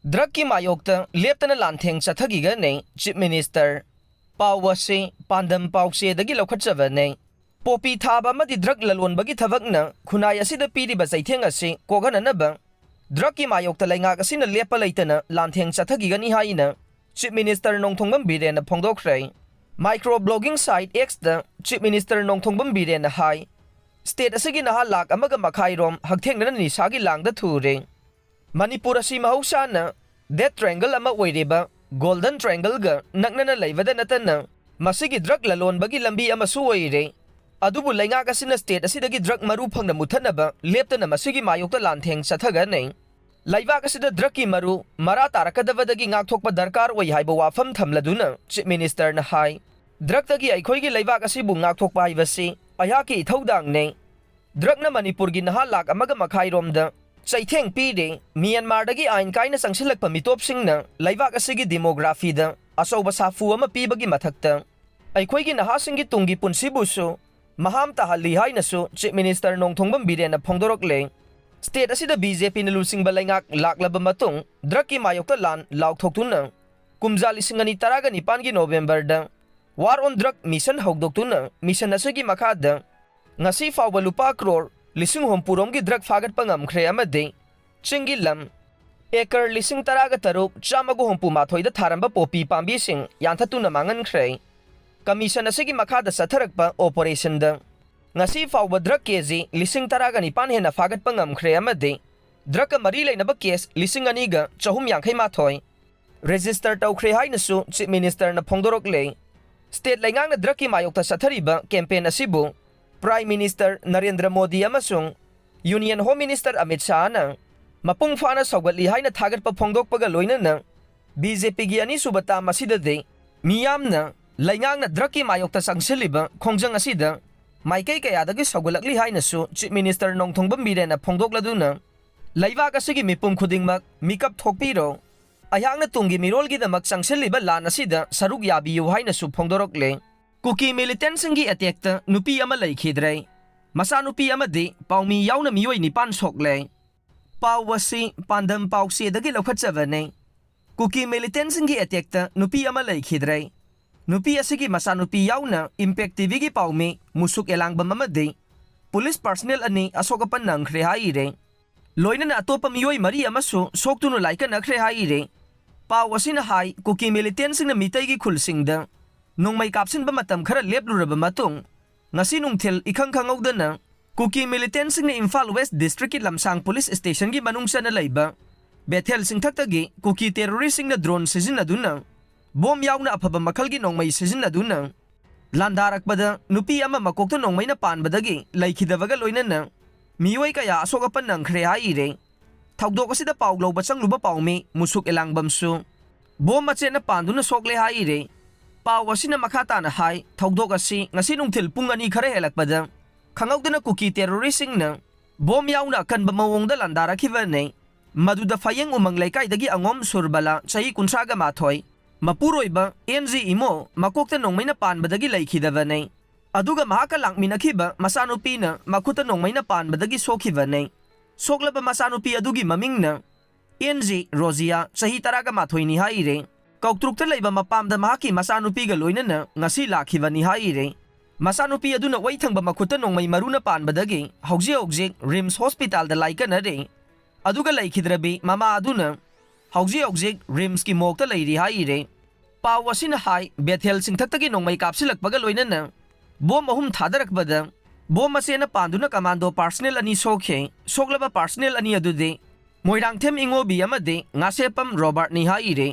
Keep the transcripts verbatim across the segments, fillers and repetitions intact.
ꯗ꯭ꯔꯒꯀꯤ ꯃꯥꯌꯣꯛꯇ ꯂꯦꯞꯇꯅ ꯂꯥꯟꯊꯦꯡ ꯆꯠꯊꯈꯤꯒꯅꯤ꯫ Chief minister. ꯄꯥꯎ ꯑꯁꯤ ꯄꯥꯟꯗꯝ ꯄꯥꯎꯆꯦꯗꯒꯤ ꯂꯧꯈꯠꯆꯕꯅꯤ꯫ ꯄꯣꯄꯤ ꯊꯥꯕ ꯑꯃꯗꯤ ꯗ꯭ꯔꯒ ꯂꯂꯣꯟꯕꯒꯤ ꯊꯕꯛꯅ ꯈꯨꯟꯅꯥꯏ ꯑꯁꯤꯗ ꯄꯤꯔꯤꯕ ꯆꯩꯊꯦꯡ ꯑꯁꯤ ꯀꯣꯛꯍꯟꯅꯅꯕ ꯗ꯭ꯔꯒꯀꯤ ꯃꯥꯌꯣꯛꯇ ꯂꯩꯉꯥꯛ ꯑꯁꯤꯅ ꯂꯦꯞꯄ ꯂꯩꯇꯅ ꯂꯥꯟꯊꯦꯡ ꯆꯠꯊꯈꯤꯒꯅꯤ ꯍꯥꯏꯅ ꯆꯤꯐ ꯃꯤꯅꯤꯁꯇꯔ ꯅꯣꯡꯊꯣꯡꯕꯝ ꯕꯤꯔꯦꯟꯅ ꯐꯣꯡꯗꯣꯛꯈ꯭ꯔꯦ꯫ ꯃꯥꯏꯀ꯭ꯔꯣ ꯕ꯭ꯂꯣꯒꯤꯡ ꯁꯥꯏꯠ ꯑꯦꯛꯁꯇ ꯆꯤꯐ ꯃꯤꯅꯤꯁꯇꯔ ꯅꯣꯡꯊꯣꯡꯕꯝ ꯕꯤꯔꯦꯟꯅ ꯍꯥꯏ, ꯁ꯭ꯇꯦꯠ ꯑꯁꯤꯒꯤ ꯅꯍꯥ ꯂꯥꯈ ꯑꯃꯒ ꯃꯈꯥꯏ ꯔꯣꯝ ꯍꯛꯊꯦꯡꯅꯅ ꯅꯤꯁꯥꯒꯤ ꯂꯥꯡꯗ ꯊꯨꯔꯦ꯫ ꯃꯅꯤꯄꯨꯔ ꯑꯁꯤ ꯃꯍꯧꯁꯥꯅ ꯗꯦꯠ ꯇ꯭ꯔꯥꯏꯡꯒꯜ ꯑꯃ ꯑꯣꯏꯔꯤꯕ ꯒꯣꯜꯗꯟ ꯇ꯭ꯔꯥꯏꯡꯒꯜꯒ ꯅꯛꯅꯅ ꯂꯩꯕꯗ ꯅꯠꯇꯅ ꯃꯁꯤꯒꯤ ꯗ꯭ꯔꯒ ꯂꯂꯣꯟꯕꯒꯤ ꯂꯝꯕꯤ ꯑꯃꯁꯨ ꯑꯣꯏꯔꯦ꯫ ꯑꯗꯨꯕꯨ ꯂꯩꯉꯥꯛ ꯑꯁꯤꯅ ꯁ꯭ꯇꯦꯠ ꯑꯁꯤꯗꯒꯤ ꯗ꯭ꯔꯒ ꯃꯔꯨ ꯐꯪꯅ ꯃꯨꯊꯠꯅꯕ ꯂꯦꯞꯇꯅ ꯃꯁꯤꯒꯤ ꯃꯥꯌꯣꯛꯇ ꯂꯥꯟꯊꯦꯡ ꯆꯠꯊꯒꯅꯤ꯫ ꯂꯩꯕꯥꯛ ꯑꯁꯤꯗ ꯗ꯭ꯔꯒꯀꯤ ꯃꯔꯨ ꯃꯔꯥ ꯇꯥꯔꯛꯀꯗꯕꯗꯒꯤ ꯉꯥꯛꯊꯣꯛꯄ ꯗꯔꯀꯥꯔ ꯑꯣꯏ ꯍꯥꯏꯕ ꯋꯥꯐꯝ ꯊꯝꯂꯗꯨꯅ ꯆꯤꯐ ꯃꯤꯅꯤꯁꯇꯔꯅ ꯍꯥꯏ, ꯗ꯭ꯔꯒꯇꯒꯤ ꯑꯩꯈꯣꯏꯒꯤ ꯂꯩꯕꯥꯛ ꯑꯁꯤꯕꯨ ꯉꯥꯛꯊꯣꯛꯄ ꯍꯥꯏꯕꯁꯤ ꯑꯩꯍꯥꯛꯀꯤ ꯏꯊꯧꯗꯥꯡꯅꯤ꯫ ꯗ꯭ꯔꯒꯅ ꯃꯅꯤꯄꯨꯔꯒꯤ ꯅꯍꯥ ꯂꯥꯈ ꯑꯃꯒ ꯃꯈꯥꯏ ꯔꯣꯝꯗ ꯆꯩꯊꯦꯡ ꯄꯤꯔꯦ꯫ ꯃ꯭ꯌꯥꯟꯃꯥꯔꯗꯒꯤ ꯑꯥꯏꯟ ꯀꯥꯏꯅ ꯆꯪꯁꯤꯜꯂꯛꯄ ꯃꯤꯇꯣꯞꯁꯤꯡꯅ ꯂꯩꯕꯥꯛ ꯑꯁꯤꯒꯤ ꯗꯤꯃꯣꯒ꯭ꯔꯥꯐꯤꯗ ꯑꯆꯧꯕ ꯁꯥꯐꯨ ꯑꯃ ꯄꯤꯕꯒꯤ ꯃꯊꯛꯇ ꯑꯩꯈꯣꯏꯒꯤ ꯅꯍꯥꯁꯤꯡꯒꯤ ꯇꯨꯡꯒꯤ ꯄꯨꯟꯁꯤꯕꯨꯁꯨ ꯃꯍꯥꯝ ꯇꯥꯍꯜꯂꯤ ꯍꯥꯏꯅꯁꯨ ꯆꯤꯐ ꯃꯤꯅꯤꯁꯇꯔ ꯅꯣꯡꯊꯣꯡꯕꯝ ꯕꯤꯔꯦꯟꯅ ꯐꯣꯡꯗꯣꯔꯛꯂꯦ꯫ ꯁ꯭ꯇꯦꯠ ꯑꯁꯤꯗ ꯕꯤ ꯖꯦ ꯄꯤꯅ ꯂꯨꯆꯤꯡꯕ ꯂꯩꯉꯥꯛ ꯂꯥꯛꯂꯕ ꯃꯇꯨꯡ ꯗ꯭ꯔꯒꯀꯤ ꯃꯥꯌꯣꯛꯇ ꯂꯥꯟ ꯂꯥꯎꯊꯣꯛꯇꯨꯅ ꯀꯨꯝꯖꯥ ꯂꯤꯁꯤꯡ ꯑꯅꯤ ꯇꯔꯥꯒ ꯅꯤꯄꯥꯟꯒꯤ ꯅꯣꯕꯦꯝꯕꯔꯗ War on Drug Mission ꯍꯧꯗꯣꯛꯇꯨꯅ ꯃꯤꯁꯟ ꯑꯁꯤꯒꯤ ꯃꯈꯥꯗ ꯉꯁꯤ ꯐꯥꯎꯕ ꯂꯨꯄꯥ ꯀ꯭ꯔꯣꯔ ꯂꯤꯁꯤꯡ ꯍꯨꯝꯐꯨ ꯔꯣꯝꯒꯤ ꯗ꯭ꯔꯒ ꯐꯥꯒꯠꯄ ꯉꯝꯈ꯭ꯔꯦ ꯑꯃꯗꯤ ꯆꯤꯡꯒꯤ ꯂꯝ ꯑꯦꯀꯔ ꯂꯤꯁꯤꯡ ꯇꯔꯥꯒ ꯇꯔꯨꯛ ꯆꯥꯝꯃꯒ ꯍꯨꯝꯐꯨ ꯃꯥꯊꯣꯏꯗ ꯊꯥꯔꯝꯕ ꯄꯣꯄꯤ ꯄꯥꯝꯕꯤꯁꯤꯡ ꯌꯥꯟꯊꯠꯇꯨꯅ ꯃꯥꯡꯍꯟꯈ꯭ꯔꯦ꯫ ꯀꯃꯤꯁꯟ ꯑꯁꯤꯒꯤ ꯃꯈꯥꯗ ꯆꯠꯊꯔꯛꯄ ꯑꯣꯄꯔꯦꯁꯟꯗ ꯉꯁꯤ ꯐꯥꯎꯕ ꯗ꯭ꯔꯒ ꯀꯦ ꯖꯤ ꯂꯤꯁꯤꯡ ꯇꯔꯥꯒ ꯅꯤꯄꯥꯟ ꯍꯦꯟꯅ ꯐꯥꯒꯠꯄ ꯉꯝꯈ꯭ꯔꯦ ꯑꯃꯗꯤ ꯗ꯭ꯔꯒꯀ ꯃꯔꯤ ꯂꯩꯅꯕ ꯀꯦꯁ ꯂꯤꯁꯤꯡ ꯑꯅꯤꯒ ꯆꯍꯨꯝ ꯌꯥꯡꯈꯩ ꯃꯥꯊꯣꯏ ꯔꯦꯖꯤꯁꯇꯔ ꯇꯧꯈ꯭ꯔꯦ ꯍꯥꯏꯅꯁꯨ ꯆꯤꯐ ꯃꯤꯅꯤꯁꯇꯔꯅ ꯐꯣꯡꯗꯣꯔꯛꯂꯦ꯫ ꯁ꯭ꯇꯦꯠ ꯂꯩꯉꯥꯛꯅ ꯗ꯭ꯔꯒꯀꯤ ꯃꯥꯌꯣꯛꯇ ꯆꯠꯊꯔꯤꯕ ꯀꯦꯝꯄꯦꯟ ꯑꯁꯤꯕꯨ ꯄ꯭ꯔꯥꯏꯝ ꯃꯤꯅꯤꯁꯇꯔ ꯅꯔꯦꯟꯗ꯭ꯔ ꯃꯣꯗꯤ ꯑꯃꯁꯨꯡ ꯌꯨꯅꯤꯌꯟ ꯍꯣꯝ ꯃꯤꯅꯤꯁꯇꯔ ꯑꯃꯤꯠ ꯁꯥꯍꯅ ꯃꯄꯨꯡ ꯐꯥꯅ ꯁꯧꯒꯠꯂꯤ ꯍꯥꯏꯅ ꯊꯥꯒꯠꯄ ꯐꯣꯡꯗꯣꯛꯄꯒ ꯂꯣꯏꯅꯅ ꯕꯤ ꯖꯦ ꯄꯤꯒꯤ ꯑꯅꯤꯁꯨꯕ ꯇꯥꯝ ꯑꯁꯤꯗꯗꯤ ꯃꯤꯌꯥꯝꯅ ꯂꯩꯉꯥꯛꯅ ꯗ꯭ꯔꯒꯀꯤ ꯃꯥꯌꯣꯛꯇ ꯆꯪꯁꯤꯜꯂꯤꯕ ꯈꯣꯡꯖꯪ ꯑꯁꯤꯗ ꯃꯥꯏꯀꯩ ꯀꯌꯥꯗꯒꯤ ꯁꯧꯒꯠꯂꯛꯂꯤ ꯍꯥꯏꯅꯁꯨ ꯆꯤꯐ ꯃꯤꯅꯤꯁꯇꯔ ꯅꯣꯡꯊꯣꯡꯕꯝ ꯕꯤꯔꯦꯟꯅ ꯐꯣꯡꯗꯣꯛꯂꯗꯨꯅ ꯂꯩꯕꯥꯛ ꯑꯁꯤꯒꯤ ꯃꯤꯄꯨꯝ ꯈꯨꯗꯤꯡꯃꯛ ꯃꯤꯀꯞ ꯊꯣꯛꯄꯤꯔꯣ, ꯑꯩꯍꯥꯛꯅ ꯇꯨꯡꯒꯤ ꯃꯤꯔꯣꯜꯒꯤꯗꯃꯛ ꯆꯪꯁꯤꯜꯂꯤꯕ ꯂꯥꯟ ꯑꯁꯤꯗ ꯁꯔꯨꯛ ꯌꯥꯕꯤꯌꯨ ꯍꯥꯏꯅꯁꯨ ꯐꯣꯡꯗꯣꯔꯛꯂꯦ꯫ ꯀꯨꯀꯤ ꯃꯤꯂꯤꯇꯦꯟꯁꯤꯡꯒꯤ ꯑꯦꯇꯦꯛꯇ ꯅꯨꯄꯤ ꯑꯃ ꯂꯩꯈꯤꯗ꯭ꯔꯦ꯫ ꯃꯆꯥꯅꯨꯄꯤ ꯑꯃꯗꯤ ꯄꯥꯎꯃꯤ ꯌꯥꯎꯅ ꯃꯤꯑꯣꯏ ꯅꯤꯄꯥꯟ ꯁꯣꯛꯂꯦ꯫ ꯄꯥꯎ ꯑꯁꯤ ꯄꯥꯟꯗꯝ ꯄꯥꯎꯆꯦꯗꯒꯤ ꯂꯧꯈꯠꯆꯕꯅꯤ꯫ ꯀꯨꯀꯤ ꯃꯤꯂꯤꯇꯦꯟꯁꯤꯡꯒꯤ ꯑꯦꯇꯦꯛꯇ ꯅꯨꯄꯤ ꯑꯃ ꯂꯩꯈꯤꯗ꯭ꯔꯦ꯫ ꯅꯨꯄꯤ ꯑꯁꯤꯒꯤ ꯃꯆꯥꯅꯨꯄꯤ ꯌꯥꯎꯅ ꯏꯝꯄꯦꯛ ꯇꯤꯚꯤꯒꯤ ꯄꯥꯎꯃꯤ ꯃꯨꯁꯨꯛ ꯑꯦꯂꯥꯡꯕꯝ ꯑꯃꯗꯤ ꯄꯨꯂꯤꯁ ꯄꯥꯔꯁꯅꯦꯜ ꯑꯅꯤ ꯑꯁꯣꯛ ꯑꯄꯟ ꯅꯪꯈ꯭ꯔꯦ ꯍꯥꯏꯔꯦ꯫ ꯂꯣꯏꯅꯅ ꯑꯇꯣꯞꯄ ꯃꯤꯑꯣꯏ ꯃꯔꯤ ꯑꯃꯁꯨ ꯁꯣꯛꯇꯨꯅ ꯂꯥꯏꯀꯠꯅꯈ꯭ꯔꯦ ꯍꯥꯏꯔꯦ꯫ ꯄꯥꯎ ꯑꯁꯤꯅ ꯍꯥꯏ, ꯀꯨꯀꯤ ꯃꯤꯂꯤꯇꯦꯟꯁꯤꯡꯅ ꯃꯤꯇꯩꯒꯤ ꯈꯨꯜꯁꯤꯡꯗ ꯅꯣꯡꯃꯩ ꯀꯥꯞꯁꯤꯟꯕ ꯃꯇꯝ ꯈꯔ ꯂꯦꯞꯂꯨꯔꯕ ꯃꯇꯨꯡ, ꯉꯁꯤ ꯅꯨꯡꯊꯤꯜ ꯏꯈꯪ ꯈꯪꯍꯧꯗꯅ ꯀꯨꯀꯤ ꯃꯤꯂꯤꯇꯦꯟꯁꯤꯡꯅ ꯏꯝꯐꯥꯜ ꯋꯦꯁ ꯗꯤꯁꯇ꯭ꯔꯤꯛꯀꯤ ꯂꯝꯁꯥꯡ ꯄꯨꯂꯤꯁ ꯁ꯭ꯇꯦꯁꯟꯒꯤ ꯃꯅꯨꯡ ꯆꯟꯅ ꯂꯩꯕ ꯕꯦꯊꯦꯜ ꯆꯤꯡꯊꯛꯇꯒꯤ ꯀꯨꯀꯤ ꯇꯦꯔꯣꯔꯤꯁꯁꯤꯡꯅ ꯗ꯭ꯔꯣꯟ ꯁꯤꯖꯤꯟꯅꯗꯨꯅ, ꯕꯣꯝ ꯌꯥꯎꯅ ꯑꯐꯕ ꯃꯈꯜꯒꯤ ꯅꯣꯡꯃꯩ ꯁꯤꯖꯤꯟꯅꯗꯨꯅ ꯂꯥꯟꯗꯥꯔꯛꯄꯗ ꯅꯨꯄꯤ ꯑꯃ ꯃꯀꯣꯛꯇ ꯅꯣꯡꯃꯩꯅ ꯄꯥꯟꯕꯗꯒꯤ ꯂꯩꯈꯤꯗꯕꯒ ꯂꯣꯏꯅꯅ ꯃꯤꯑꯣꯏ ꯀꯌꯥ ꯑꯁꯣꯛ ꯑꯄꯟ ꯅꯪꯈ꯭ꯔꯦ ꯍꯥꯏꯔꯦ꯫ ꯊꯧꯗꯣꯛ ꯑꯁꯤꯗ ꯄꯥꯎ ꯂꯧꯕ ꯆꯪꯂꯨꯕ ꯄꯥꯎꯃꯤ ꯃꯨꯁꯨꯛ ꯑꯦꯂꯥꯡꯕꯝꯁꯨ ꯕꯣꯝ ꯃꯆꯦꯠꯅ ꯄꯥꯟꯗꯨꯅ ꯁꯣꯛꯂꯦ ꯍꯥꯏꯔꯦ꯫ ꯄꯥꯎ ꯑꯁꯤꯅ ꯃꯈꯥ ꯇꯥꯅ ꯍꯥꯏ, ꯊꯧꯗꯣꯛ ꯑꯁꯤ ꯉꯁꯤ ꯅꯨꯡꯊꯤꯜ ꯄꯨꯡ ꯑꯅꯤ ꯈꯔ ꯍꯦꯜꯂꯛꯄꯗ ꯈꯪꯍꯧꯗꯅ ꯀꯨꯀꯤ ꯇꯦꯔꯣꯔꯤꯁꯁꯤꯡꯅ ꯕꯣꯝ ꯌꯥꯎꯅ ꯑꯀꯟꯕ ꯃꯑꯣꯡꯗ ꯂꯥꯟꯗꯥꯔꯛꯈꯤꯕꯅꯤ꯫ ꯃꯗꯨꯗ ꯐꯌꯦꯡ ꯎꯃꯪ ꯂꯩꯀꯥꯏꯗꯒꯤ ꯑꯉꯣꯝ ꯁꯨꯔꯕꯂꯥ, ꯆꯍꯤ ꯀꯨꯟꯊ꯭ꯔꯥꯒ ꯃꯥꯊꯣꯏ, ꯃꯄꯨꯔꯣꯏꯕ ꯑꯦꯟ ꯖꯤ ꯏꯃꯣ, ꯃꯀꯣꯛꯇ ꯅꯣꯡꯃꯩꯅ ꯄꯥꯟꯕꯗꯒꯤ ꯂꯩꯈꯤꯗꯕꯅꯤ꯫ ꯑꯗꯨꯒ ꯃꯍꯥꯛꯀ ꯂꯥꯛꯃꯤꯟꯅꯈꯤꯕ ꯃꯆꯥꯅꯨꯄꯤꯅ ꯃꯈꯨꯠꯇ ꯅꯣꯡꯃꯩꯅ ꯄꯥꯟꯕꯗꯒꯤ ꯁꯣꯛꯈꯤꯕꯅꯤ꯫ ꯁꯣꯛꯂꯕ ꯃꯆꯥꯅꯨꯄꯤ ꯑꯗꯨꯒꯤ ꯃꯃꯤꯡꯅ ꯑꯦꯟ ꯖꯤ ꯔꯣꯖꯤꯌꯥ, ꯆꯍꯤ ꯇꯔꯥꯒ ꯃꯥꯊꯣꯏꯅꯤ ꯍꯥꯏꯔꯦ꯫ ꯀꯧꯇ꯭ꯔꯨꯛꯇ ꯂꯩꯕ ꯃꯄꯥꯝꯗ ꯃꯍꯥꯛꯀꯤ ꯃꯆꯥꯅꯨꯄꯤꯒ ꯂꯣꯏꯅꯅ ꯉꯁꯤ ꯂꯥꯛꯈꯤꯕꯅꯤ ꯍꯥꯏꯔꯦ꯫ ꯃꯆꯥꯅꯨꯄꯤ ꯑꯗꯨꯅ ꯑꯣꯏ ꯊꯪꯕ ꯃꯈꯨꯠꯇ ꯅꯣꯡꯃꯩ ꯃꯔꯨꯅ ꯄꯥꯟꯕꯗꯒꯤ ꯍꯧꯖꯤꯛ ꯍꯧꯖꯤꯛ ꯔꯤꯝꯁ ꯍꯣꯁꯄꯤꯇꯥꯜꯗ ꯂꯥꯏꯀꯠꯅꯔꯤ꯫ ꯑꯗꯨꯒ ꯂꯩꯈꯤꯗ꯭ꯔꯕꯤ ꯃꯃꯥ ꯑꯗꯨꯅ ꯍꯧꯖꯤꯛ ꯍꯧꯖꯤꯛ ꯔꯤꯝꯁꯀꯤ ꯃꯣꯔꯒꯇ ꯂꯩꯔꯤ ꯍꯥꯏꯔꯦ꯫ ꯄꯥꯎ ꯑꯁꯤꯅ ꯍꯥꯏ, ꯕꯦꯊꯦꯜ ꯆꯤꯡꯊꯛꯇꯒꯤ ꯅꯣꯡꯃꯩ ꯀꯥꯞꯁꯤꯜꯂꯛꯄꯒ ꯂꯣꯏꯅꯅ ꯕꯣꯝ ꯑꯍꯨꯝ ꯊꯥꯗꯔꯛꯄꯗ ꯕꯣꯝ ꯃꯆꯦꯅ ꯄꯥꯟꯗꯨꯅ ꯀꯃꯥꯟꯗꯣ ꯄꯥꯔꯁꯅꯦꯜ ꯑꯅꯤ ꯁꯣꯛꯈꯤ꯫ ꯁꯣꯛꯂꯕ ꯄꯥꯔꯁꯅꯦꯜ ꯑꯅꯤ ꯑꯗꯨꯗꯤ ꯃꯣꯏꯔꯥꯡꯊꯦꯝ ꯏꯉꯣꯕꯤ ꯑꯃꯗꯤ ꯉꯥꯁꯦꯞꯄꯝ ꯔꯣꯕꯥꯔꯠꯅꯤ ꯍꯥꯏꯔꯦ꯫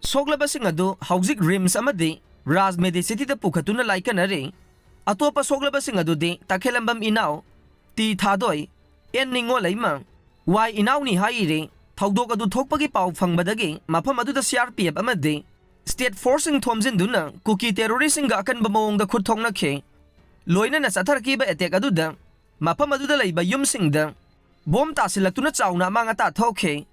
ꯁꯣꯛꯂꯕꯁꯤꯡ ꯑꯗꯨ ꯍꯧꯖꯤꯛ ꯔꯤꯝꯁ ꯑꯃꯗꯤ ꯔꯥꯖ ꯃꯦꯗꯤꯁꯤꯇꯤꯗ ꯄꯨꯈꯠꯇꯨꯅ ꯂꯥꯏꯀꯠꯅꯔꯤ꯫ ꯑꯇꯣꯞꯄ ꯁꯣꯛꯂꯕꯁꯤꯡ ꯑꯗꯨꯗꯤ ꯇꯈꯦꯂꯝꯕꯝ ꯏꯅꯥꯎ, ꯇꯤ ꯊꯥꯗꯣꯏ, ꯑꯦꯟ ꯅꯤꯉꯣꯜꯂꯩꯃ, ꯋꯥꯏ ꯏꯅꯥꯎꯅꯤ ꯍꯥꯏꯔꯤ꯫ ꯊꯧꯗꯣꯛ ꯑꯗꯨ ꯊꯣꯛꯄꯒꯤ ꯄꯥꯎ ꯐꯪꯕꯗꯒꯤ ꯃꯐꯝ ꯑꯗꯨꯗ ꯁꯤ ꯑꯥꯔ ꯄꯤ ꯑꯦꯐ ꯑꯃꯗꯤ ꯁ꯭ꯇꯦꯠ ꯐꯣꯔꯁꯁꯤꯡ ꯊꯣꯝꯖꯤꯟꯗꯨꯅ ꯀꯨꯀꯤ ꯇꯦꯔꯣꯔꯤꯁꯁꯤꯡꯒ ꯑꯀꯟꯕ ꯃꯑꯣꯡꯗ ꯈꯨꯠ ꯊꯣꯛꯅꯈꯤ꯫ ꯂꯣꯏꯅꯅ ꯆꯠꯊꯔꯛꯈꯤꯕ ꯑꯦꯇꯦꯛ ꯑꯗꯨꯗ ꯃꯐꯝ ꯑꯗꯨꯗ ꯂꯩꯕ ꯌꯨꯝꯁꯤꯡꯗ ꯕꯣꯝ ꯇꯥꯁꯤꯜꯂꯛꯇꯨꯅ ꯆꯥꯎꯅ ꯑꯃꯥꯡ ꯑꯇꯥ ꯊꯣꯛꯈꯤ꯫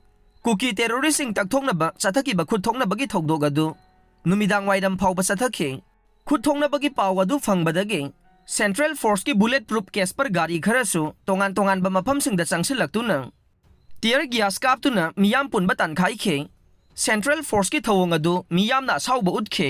ꯀꯨꯀꯤ ꯇꯦꯔꯣꯔꯤꯁꯁꯤꯡ ꯇꯛꯊꯣꯛꯅꯕ ꯆꯠꯊꯈꯤꯕ ꯈꯨꯠ ꯊꯣꯛꯅꯕꯒꯤ ꯊꯧꯗꯣꯛ ꯑꯗꯨ ꯅꯨꯃꯤꯗꯥꯡ ꯋꯥꯏꯔꯝ ꯐꯥꯎꯕ ꯆꯠꯊꯈꯤ꯫ ꯈꯨꯠ ꯊꯣꯛꯅꯕꯒꯤ ꯄꯥꯎ ꯑꯗꯨ ꯐꯪꯕꯗꯒꯤ ꯁꯦꯟꯇ꯭ꯔꯦꯜ ꯐꯣꯔꯁꯀꯤ ꯕꯨꯂꯦꯠ ꯄ꯭ꯔꯨꯐ ꯀꯦꯁꯄꯔ ꯒꯥꯔꯤ ꯈꯔꯁꯨ ꯇꯣꯉꯥꯟ ꯇꯣꯉꯥꯟꯕ ꯃꯐꯝꯁꯤꯡꯗ ꯆꯪꯁꯤꯜꯂꯛꯇꯨꯅ Tear gas ꯀꯥꯞꯇꯨꯅ ꯃꯤꯌꯥꯝ ꯄꯨꯟꯕ ꯇꯥꯟꯈꯥꯏꯈꯤ꯫ Central Forceꯀꯤ ꯊꯧꯑꯣꯡ ꯑꯗꯨ ꯃꯤꯌꯥꯝꯅ ꯑꯁꯥꯎꯕ ꯎꯠꯈꯤ꯫